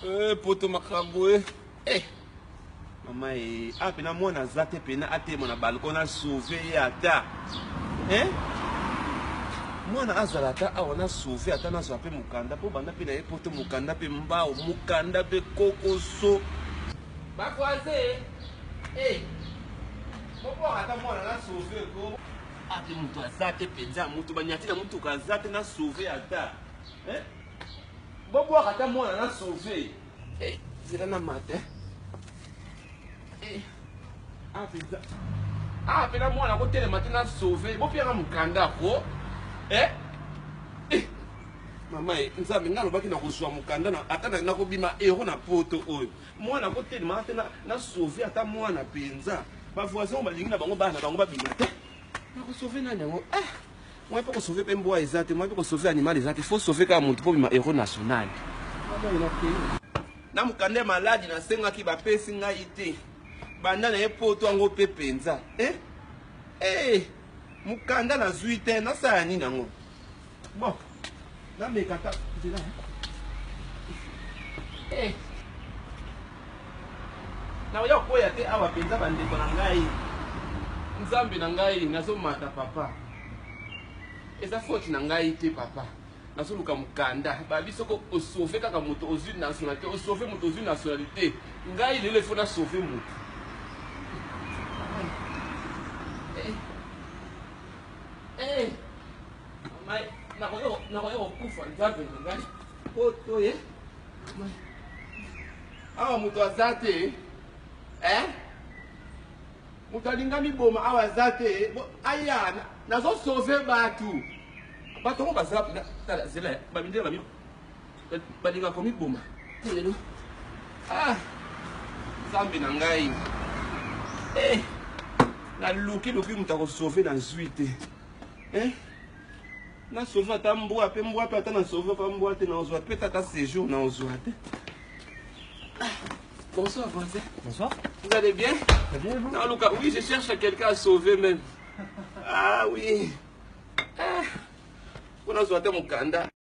Eh, poto makambo e eh. Mama e ah, pena mwana aza te pena atema na balcon na sauve ye ata eh? Mwana azala ata awa na sauve ata nazwa mpe mokanda mpo banda mpe na ye poto mokanda mpe mbao mokanda mpe kokoso bavoisin eh. Bobwaka ata mwana na sauve ko ate moto aza te mpenza moto banyati na motuka aza te na sauve ata eh? Bobwaka ata mwana na sauve. Eh, zela na mata. Eh. Ah, penza. Ah, pena mwana kotelema te na sauve. Bopianga mokanda ko. Eh? Eh. Mama eh, Nzambe nga alobaki na kozwa mokanda na ata na nakobima hero na poto oyo. Mwana kotelema te na na sauve ata mwana penza. Ba voisins balingi na bango bana na bango babima te. Nakosauve nani yango? Eh. Moyen mpe kosauve mpe mbwa eza te, moyen mpe kosauve animal eza te, faut sauver kaka moto mpo bima héros national. Na mokanda ya maladi nasengaki bapesi ngai te, banda na ye poto yango mpe mpenza eh? Eh, mokanda nazwi te, nasala nini yango? Bon, nameka ata nzela eh. Nakoya kokweya te awa mpenza, bandeko na ngai. Nzambe na ngai, nazomata papa, eza faute na ngai te papa, nazoluka mokanda. Babi soko osauve kaka moto ozwi nationalité, osauve moto ozwi nationalité. Ngai lelo ifo nasauve moto. Eh. Eh. Nakoya kokufa, nzambe na ngai, poto ye awa moto aza te eh? Moto alinga miboma awa aza te. Aya, nazosauve bato. Bato yango baza, tala zela, bamindele bami balingaka komiboma lelo. Ah, nzambe na ngai eh, naluki luki moto akosauve, nazwi te eh? Nasauve ata mbwa mpe, mbwa mpe ata nasauve mpa mbwa te, nazwa mpe ata séjour nazwa te. Bonsoir voisin. Bonsoir. Vous allez bien? Très bien, et vous? Non, Luca, oui, je cherche quelqu'un à sauver même. Ah oui. Ah. Kuna zwa te mokanda.